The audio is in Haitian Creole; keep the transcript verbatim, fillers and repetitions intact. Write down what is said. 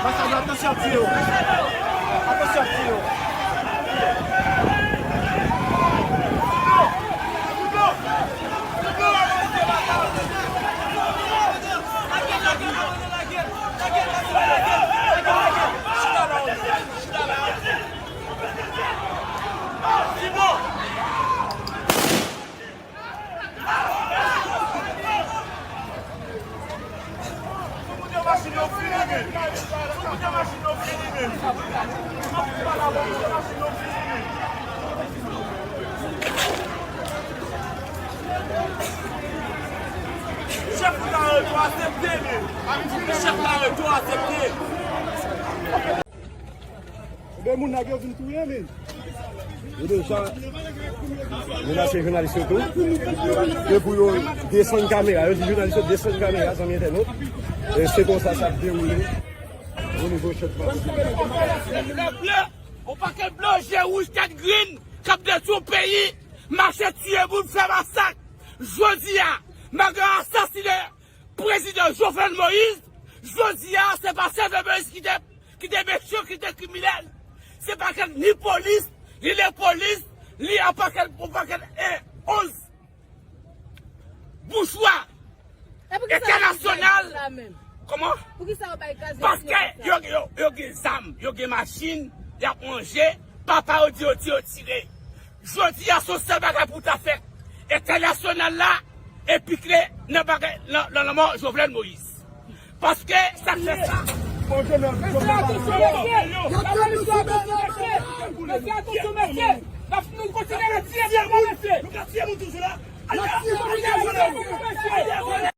Masak, atansyon ap tiye w. Atansyon ap tiye w. Chèf la retou aksepte, men. Chèf la retou aksepte. De moun nèg yo vin touye, men. Yo deja menase jounalis yo tou. E pou yo desann kamera, yo di jounalis yo desann kamera, zanmi entènot. E se konsa sa ap dewoule o nivo Chèf Pati. Yon pakèt blan, je wouj, tèt grin, k ap detwi yon peyi, mache tiye moun, fè masak. Jodi a, malgre yo asasinen Prezidan Jovenel Moïse, jodi a, se pa Jovenel Moïse ki te, ki te mechan, ki te kriminèl. Se pakèt ni polis, ni lepolis, ni yon pakèt, yon pakèt, e, onz boujwa entènasyonal. Kòman? Paske yo, yo, yo gen zam, yo gen machin, y ap manje, papa yo di yo, di yo tire. Jodi a, se yon sèl bagay pou ta fè. Entènasyonal la, e pikle nan bagay, nan, nan lanmò Jovenel Moïse. Paske sa k fè sa. Mesye, atansyon, mesye. Mesye, atansyon, mesye. N ap, nou kontinye nan tiye moun, mesye. Nou ka tiye moun toujou la. N ap tiye moun, mesye.